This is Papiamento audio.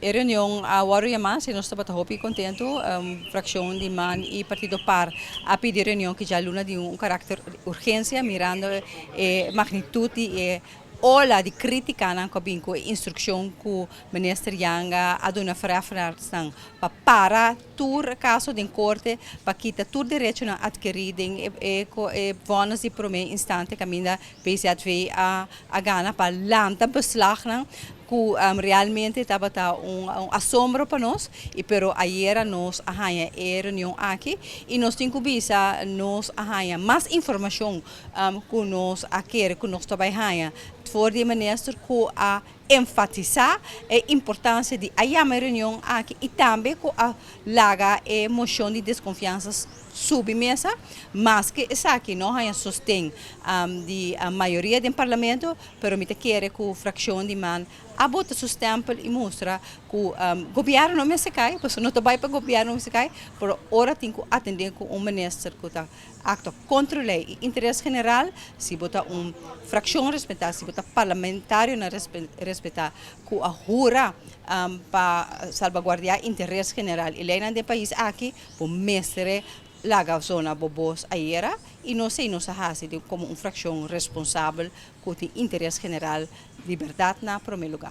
E reunion a wòrdu yamá, si nos tabata hopi kontentu. Frakshon di man i Partido par a pidi reunion ku djaluna di un karakter urgensia, mirando e magnitut di e ola di krítikanan ku a bin ku e instrukshon ku Minister Janga a duna verheffenarsnan pa para tur kaso den korte, pa kita tur derechonan atkerí den e vònis di promé instante kaminda PZV a gana, pa lanta beslagnan ku realmente tabata un asombro pa nos. I pero ayera nos a haña e reunion aki i nos tin ku bisa, nos a haña mas informashon ku nos a kere ku nos ta bai haña for di minister, ku a enfatisá e importansia di a yama e reunion aki i tambe ku a laga e moshon di deskonfiansa subi mesa, maske esaki no haña sosten di mayoria den parlamento. Pero mi ta kere ku frakshon di man a bota su stempel i mustra ku gobièrnu no mester kai, pasobra no ta bai pa gobièrnu mester kai, pero ora tin ku atendé ku un minister ku ta aktua kontra lei i interes general, si bo ta un frakshon respetá, si bo ta parlamentarionan respetá ku a hura pa salbaguardiá interes general i leinan den pais aki, bo mester laga zona bo bos ayera. I nos ei nos a hasi komo un frakshon responsabel ku tin interes general, libertat na promé lugá.